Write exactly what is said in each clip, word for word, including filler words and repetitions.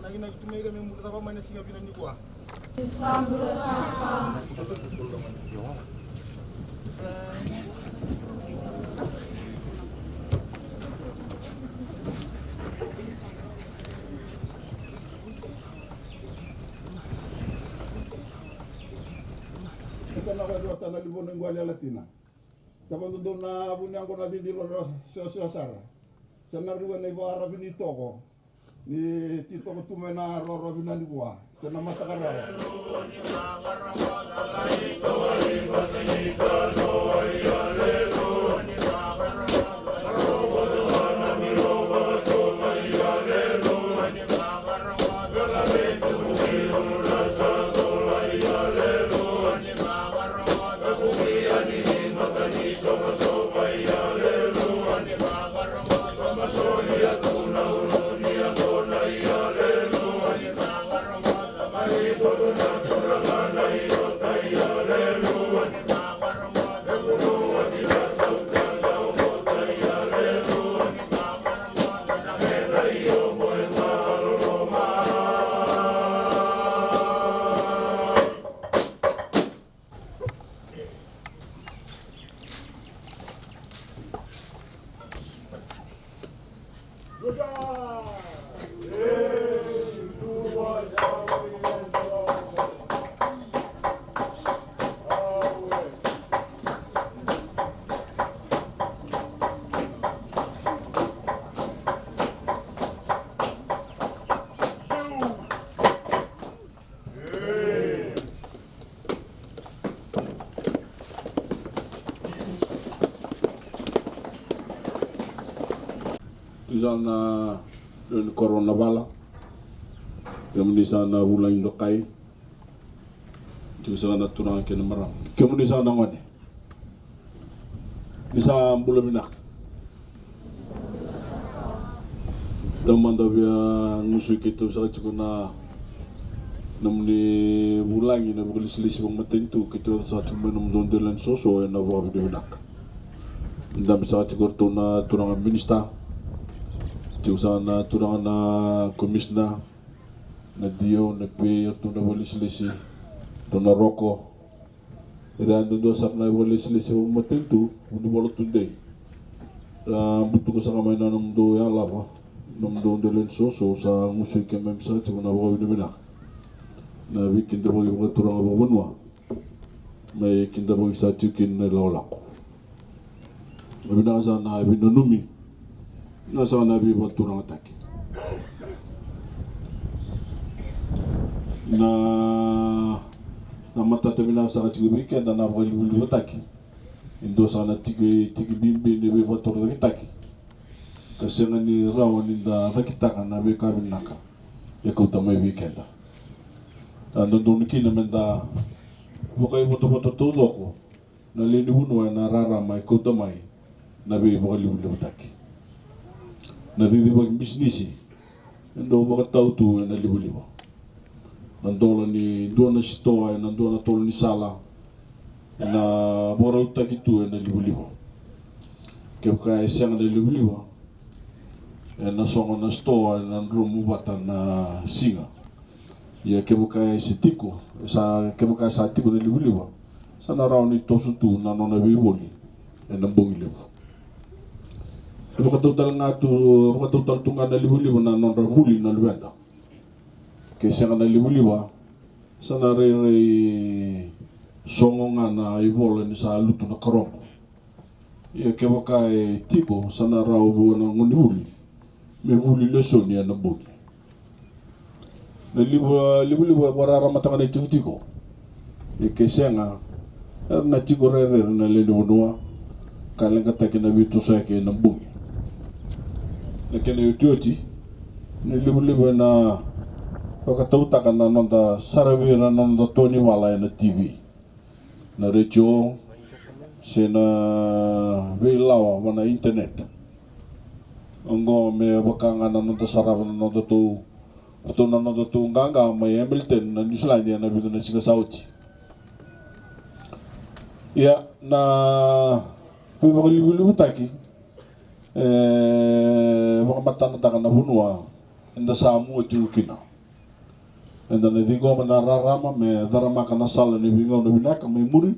Nakinaki tu mai ira me bula cava mai na siga vinaka nikua. Eka na vairuata na livona iqwali alatina. Sa vadodou na vuni yaqona cici roro sewasewasara. Sa na rua na ivakararavi ni toko. Ni titoko tu mai na roro vinani vua. Sa na mataka rawa. Tiko sa na lewe ni koro na vala. Kemuni sa na vulagi dokai. Tiko sa na turaga kei na marama. Kemuni sa na gone. Ni sa bula vinaka. Taumada via gusu keitou saka tiko na nomuni vulagi na vakalesilesi vakamatanitu keitou saka tiko mai nomudou dela ni soso ena vakavinavinaka. Dabe saka tiko ratou na turaga minista. Tiko saka na turaga na komisina, na D O, na P A, ratou na vakalesilesi, ratou na roko. Ira yadudua sara na ivakalesilesi vakamatanitu, Vunivola Tudei. Ra butuka saka mai na nomudou yalava, nomudou dela ni soso, sa gusu i keimami saka tiko na vakavinavinaka. Na veikidavaki vakaturaga vakavanua. Mai kidavaki saka tiko kina na ilakolako. Vinaka saka na veinanumi. Vinaka saka na veivakaturagataki. Na, na matata vinaka saka tiko vei keda na vakalivalivataki. E dua saka na tiki, tiki bibi ni veivakatorocaketaki. Ka sega ni rawa ni da cakitaka na veika vinaka e kauta mai vei keda. A dodonu kina me da vakaivotavota taucoko na lewe ni vanua ena rarama e kauta mai na veivakalivalivataki. Na cicivaki bisinisi e dau vakatau tu ena livaliva. Na dola ni dua na sitoa ena dua na tolo ni sala ena vakarautaki tu ena livaliva. Kevaka e sega na livaliva, ena sogo na sitoa ena dromu vata na siga. Ia kevaka e se tiko, sa, kevaka sa tiko na livaliva, sa na rawa ni toso tu na nona veivoli ena bogi levu. E vakatau tale ga tu, vakatau tale tu ga na livaliva na nodra vuli na luveda. Ke sega na livaliva, sa na rairai sogo ga na ivola ni sa lutu na karobo. Ia kevaka e tiko, sa na rawa vua na gonevuli me vuli lesoni ena bogi. Na liva, livaliva e vakararamataka na itikotiko. Ia ke sega, era na tiko rerere na lewe ni vanua ka leqataki na veitosoyaki ena bogi. Na kena iotioti, na livaliva ena vakatautaka na noda saravi ira na noda to ni vala ena T V, na retio, se na veilawa va na internet. Oqo me vaka ga na noda sarava na nodatou, ratou na nodatou qaqa mai Hamilton na Niusiladi ena vica na siga sa oti. Ia na veivakalivalivataki e vakamatanataka na vanua eda sa mua tiko kina. Eda na ciqoma na rarama me caramaka na sala ni veigauna vinaka mai muri.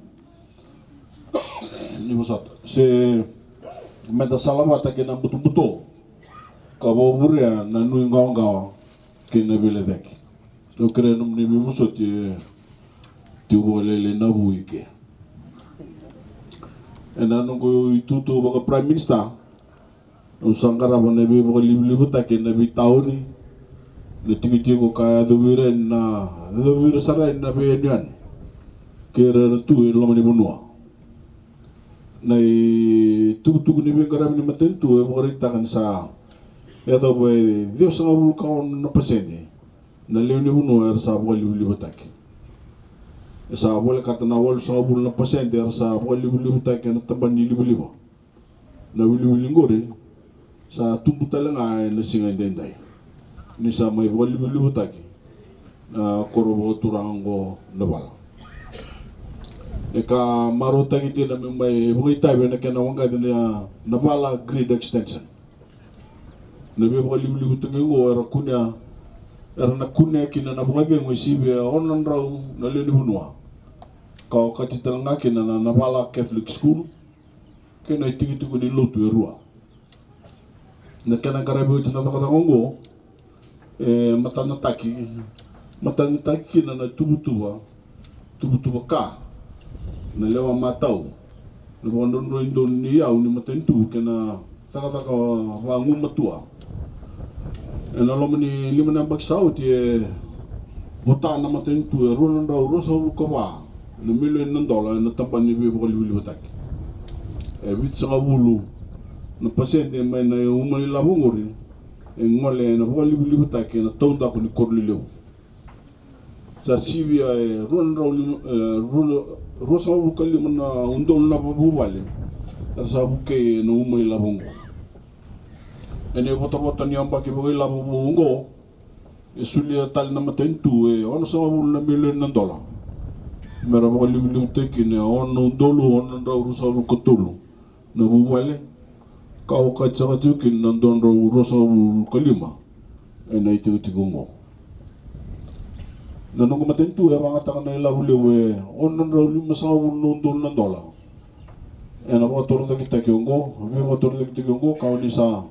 Ni vosota se meda salavata kei na butobuto ka vakavurea na nuiqawaqawa kei na veilecaki. Au kerea nomuni veivosoti e tiu vakalailai na vu i ke. Ena noqu itutu vaka Prime Minister, au sa qarava na veivakalivalivataki ena veitauni, na tikotiko ka yacovi ira yani na, yacovi ira sara yani na veiyanuyanu kei ira era tu e loma ni vanua. Na itukutuku ni veiqaravi ni matanitu e vakaraitaka ni sa yacova e ciwasagavulu ka ono na pasede na lewe ni vanua era sa vakalivalivataki. E sa volekata na walusagavulu na pasede era sa vakalivalivataki ena tabana ni livaliva. Na wiliwili qori sa tubu tale ga ena siga edaidai ni sa mai vakalivalivataki na koro vakaturaga oqo na vala. E ka marautaki dina me mai vakaitavi ena kena waqaci na, na vala grid extension. Na veivakalivalivataki oqo era kunea, era na kunea kina na vakacegu e sivia ono na drau na lewe ni vanua. Ka okati tale ga kina na, na vala Catholic School kei na itikotiko ni lotu e rua. Na kena qaravi oti na cakacaka oqo e matanataki, matanataki kina na tuvatuva, tuvatuva ka, na lewa matau, na vakadrodroi donu ni yau ni matanitu kei na cakacaka vagumatua. Ena loma ni lima na yabaki sa oti e vota na matanitu e rua na drau ruasagavulu ka va na milioni na dola ena tabana ni veivakalivalivataki. E vitusagavulu na pasede mai na uma ilavo oqori e gole ena vakalivalivataki ena taudaku ni koro lelevu. Sa sivia e rua na drau lima, e, rua, ruasagavulu ka lima na udolu na vuvale era sa vukei ena uma ilavo oqo. Ena ivotavota ni yabaki vakailavo vou oqo e solia tale na matanitu e onosagavulu na milioni na dola me ra vakalivalivataki kina e ono na udolu ono na drau ruasagavulu ka tolu na vuvale, ka okati saka tiko kina na dua na drau ruasagavulu ka lima ena itikotiko oqo. Na noqu matanitu e vagataka na ilavo levu e ono na drau limasagavulu na udolu na dola ena vakatorocaketaki oqo, veivakatorocaketaki oqo, ka oni sa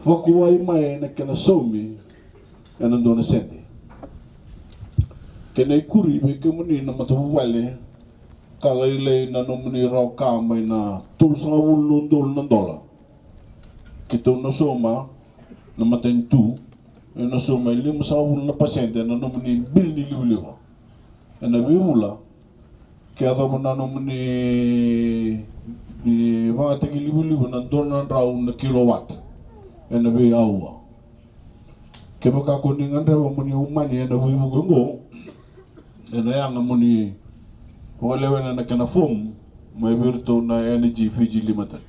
vakuwai mai na kena saumi ena dua na sede. Kena ikuri vei kemuni na matavuvale ka lailai na nomuni rawa ka mai na tolusagavulu na udolu na dola. Keitou na sauma na matanitu e na sauma e limasagavulu na pasede na nomuni bili ni livaliva ena veivula. Ke yacova na nomuni, ni vagataki livaliva na dua na drau na kilowat ena veiaua. Kevaka ko ni gadreva mo ni umani ena veivuke oqo, ena yaga mo ni vakalewena na kena fomu mai vei iratou na Energy Fiji Limited.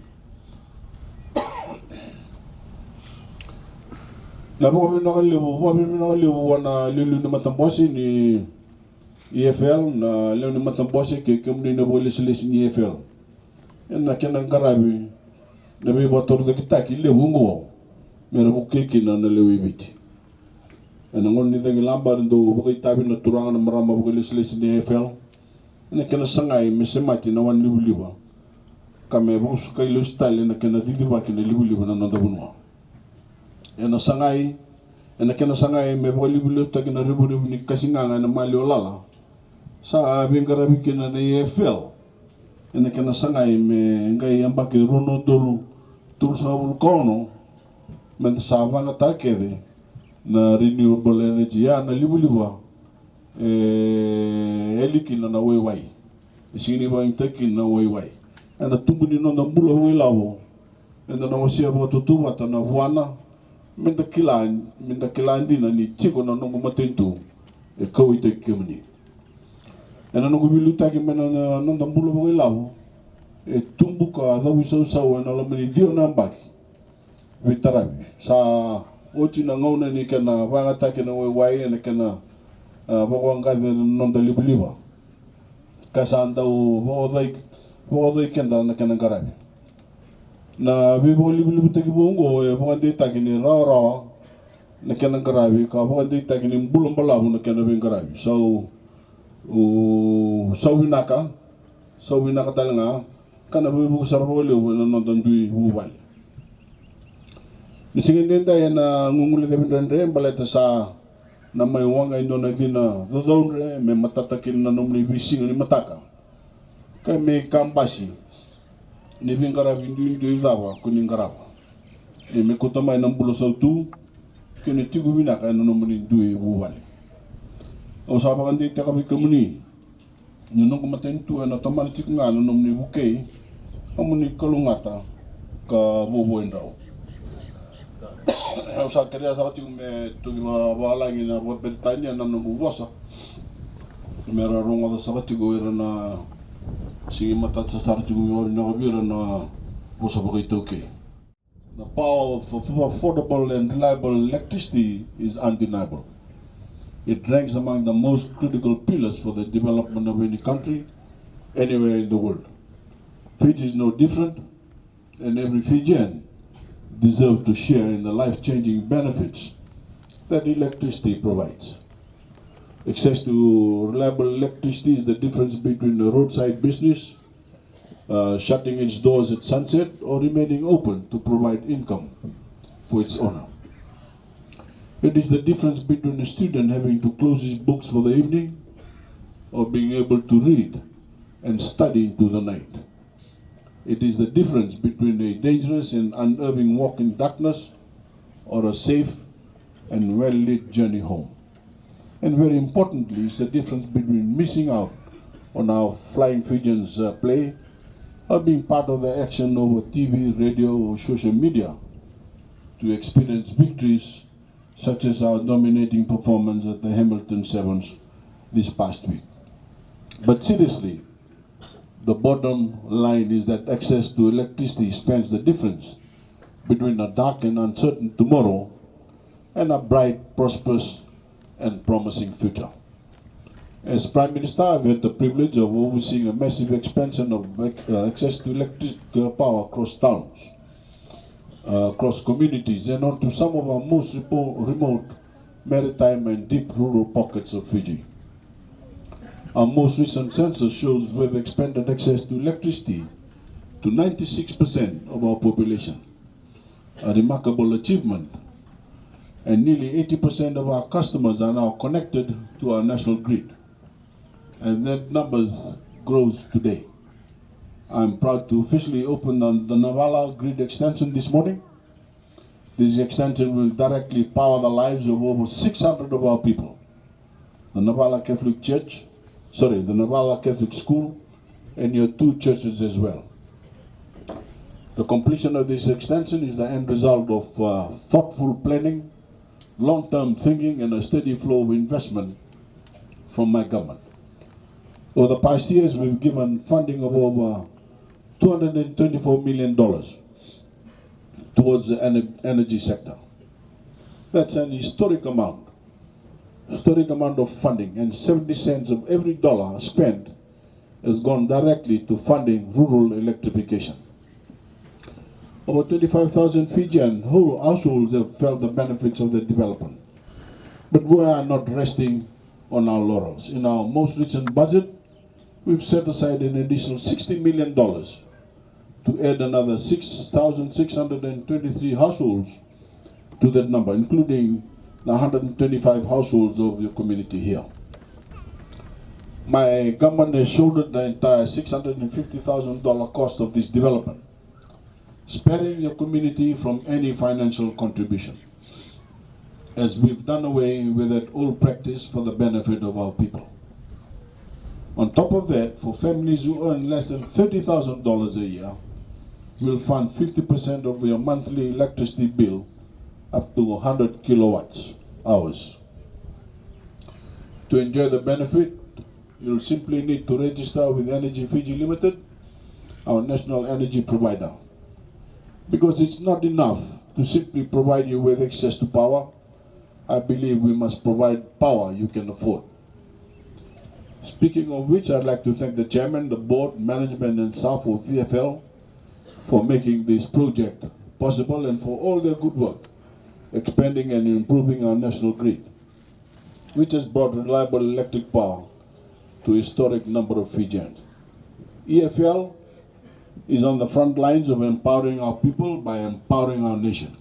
Na vakavinaka levu, vakavinaka levu vua na liuliu ni matabose ni E F L, na lewe ni matabose kei kemuni na vakalesilesi ni E F L. Ena kena qaravi na veivakatorocaketaki levu oqo me ra vukei kina na lewe i Viti. Ena gauna ni cagilaba era dau vakaitavi na turaga na marama vakalesilesi ni E F L ena kena sagai me semati na wa ni livaliva ka me vakasukai lesu tale na kena cicivaki na livaliva na noda vanua. Ena sagai, ena kena sagai me vakalivalivataki na revurevu ni kasigaga ena maliwa lala, sa veiqaravi kina na E F L ena kena sagai me qai yabaki rua na udolu tolusagavulu ka ono, meda sa vagataka kece na renewable energy, ya na livaliva e yali kina na waiwai, e sega ni vakayagataki kina na waiwai. Ena tubu ni noda bula vakailavo eda na wasea vakatautauvata na vuana, meda kila, meda kila dina ni tiko na noqu matanitu e kauwaitaki kemuni. Ena noqu veiliutaki mai na, na noda bula vakailavo e tubu ka cavuisausau ena loma ni ciwa na yabaki veitaravi. Sa oti na gauna ni kena vakayagataki na waiwai ena kena, a, vakawaqaci na noda livaliva ka sa dau vakaocai, vakaocai keda na kena qaravi. Na veivakalivalivataki vou oqo e vakadeitaki ni rawarawa na kena qaravi, ka vakadeitaki ni bula balavu na kena veiqaravi. Sau, u, sau vinaka, sau vinaka tale ga, ka na veivuke sara vakalevu ena noda dui vuvale. Ni siga edaidai ena gugulecavi dredre baleta sa na mai waqa e dua na cina caudre me matata kina na nomuni veisiga ni mataka. Ka me kabasi ni veiqaravi duidui cava ko ni qarava. Ia me kauta mai na bula sautu kei na tiko vinaka ena nomuni dui vuvale. Au sa vakadeitaka vei kemuni ni noqu matanitu ena tomana tiko ga na nomuni vukei, nomuni kalougata ka vovo e drau. Au sa kerea saka tiko me toki vavalagi na vakaperitania na noqu vosa, me ra rogoca saka tiko ira na sigi matata sara tiko me vavinavinaka vei ira na vosa vakaitaukei. The power of affordable and reliable electricity is undeniable. It ranks among the most critical pillars for the development of any country anywhere in the world. Fiji is no different, and every Fijian deserves to share in the life-changing benefits that electricity provides. Access to reliable electricity is the difference between a roadside business uh, shutting its doors at sunset or remaining open to provide income for its owner. It is the difference between a student having to close his books for the evening or being able to read and study into the night. It is the difference between a dangerous and unnerving walk in darkness or a safe and well-lit journey home. And very importantly, is the difference between missing out on our Flying Fijians uh, play or being part of the action over T V, radio, or social media to experience victories such as our dominating performance at the Hamilton Sevens this past week. But seriously, the bottom line is that access to electricity spans the difference between a dark and uncertain tomorrow and a bright, prosperous, and promising future. As Prime Minister, I've had the privilege of overseeing a massive expansion of uh, access to electric uh, power across towns, uh, across communities, and onto some of our most repo- remote maritime and deep rural pockets of Fiji. Our most recent census shows we've expanded access to electricity to ninety-six percent of our population, a remarkable achievement, and nearly eighty percent of our customers are now connected to our national grid, and that number grows today. I'm proud to officially open the, the Navala grid extension this morning. This extension will directly power the lives of over six hundred of our people. The Navala Catholic Church, sorry, the Navala Catholic School, and your two churches as well. The completion of this extension is the end result of uh, thoughtful planning, long-term thinking, and a steady flow of investment from my government. Over the past years, we've given funding of over two hundred and twenty-four million dollars towards the ener- energy sector. That's an historic amount, historic amount of funding, and seventy cents of every dollar spent has gone directly to funding rural electrification. Over twenty-five thousand Fijian whole households have felt the benefits of the development. But we are not resting on our laurels. In our most recent budget, we've set aside an additional sixty million dollars to add another six thousand six hundred and twenty-three households to that number, including the one hundred and twenty-five households of your community here. My government has shouldered the entire six hundred and fifty thousand dollar cost of this development, sparing your community from any financial contribution, as we've done away with that old practice for the benefit of our people. On top of that, for families who earn less than thirty thousand dollars a year, we'll fund fifty percent of your monthly electricity bill up to one hundred kilowatts hours. To enjoy the benefit, you'll simply need to register with Energy Fiji Limited, our national energy provider. Because it's not enough to simply provide you with access to power, I believe we must provide power you can afford. Speaking of which, I'd like to thank the chairman, the board, management and staff of V F L for making this project possible and for all their good work expanding and improving our national grid, which has brought reliable electric power to a historic number of Fijians. E F L is on the front lines of empowering our people by empowering our nation.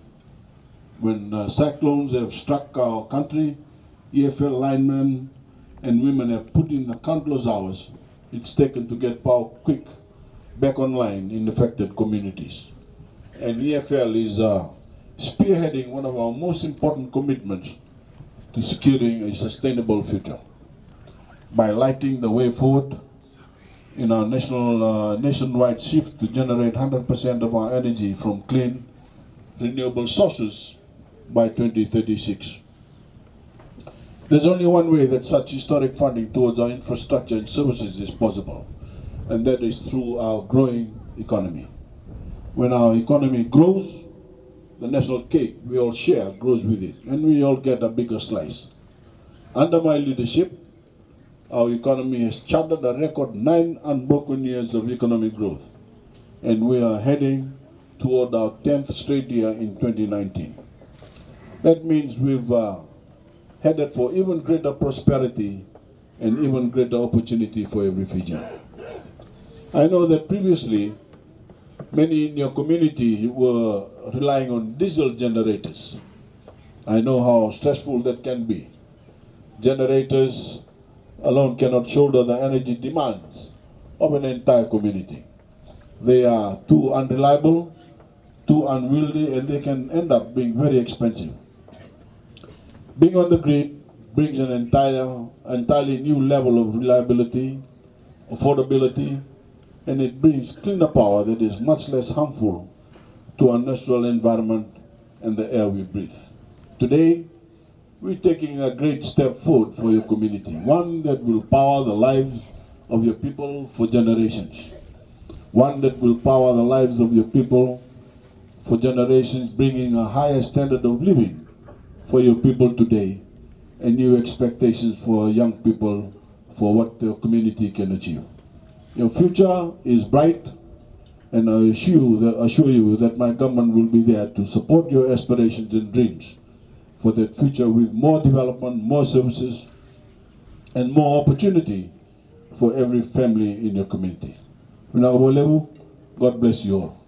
When, uh, cyclones have struck our country, E F L linemen and women have put in the countless hours it's taken to get power quick back online in affected communities. And E F L is, uh, spearheading one of our most important commitments to securing a sustainable future by lighting the way forward in our national, uh, nationwide shift to generate hundred percent of our energy from clean, renewable sources by twenty thirty-six. There's only one way that such historic funding towards our infrastructure and services is possible, and that is through our growing economy. When our economy grows, the national cake we all share grows with it, and we all get a bigger slice. Under my leadership, our economy has charted a record nine unbroken years of economic growth, and we are heading toward our tenth straight year in twenty nineteen. That means we've, uh, headed for even greater prosperity and even greater opportunity for every Fijian. I know that previously, many in your community were relying on diesel generators. I know how stressful that can be. Generators alone cannot shoulder the energy demands of an entire community. They are too unreliable, too unwieldy, and they can end up being very expensive. Being on the grid brings an entire, entirely new level of reliability, affordability, and it brings cleaner power that is much less harmful to our natural environment and the air we breathe. Today, we're taking a great step forward for your community, one that will power the lives of your people for generations, one that will power the lives of your people for generations, bringing a higher standard of living for your people today and new expectations for young people for what your community can achieve. Your future is bright, and I assure you that, assure you that my government will be there to support your aspirations and dreams for that future with more development, more services, and more opportunity for every family in your community. Vinaka vakalevu, God bless you all.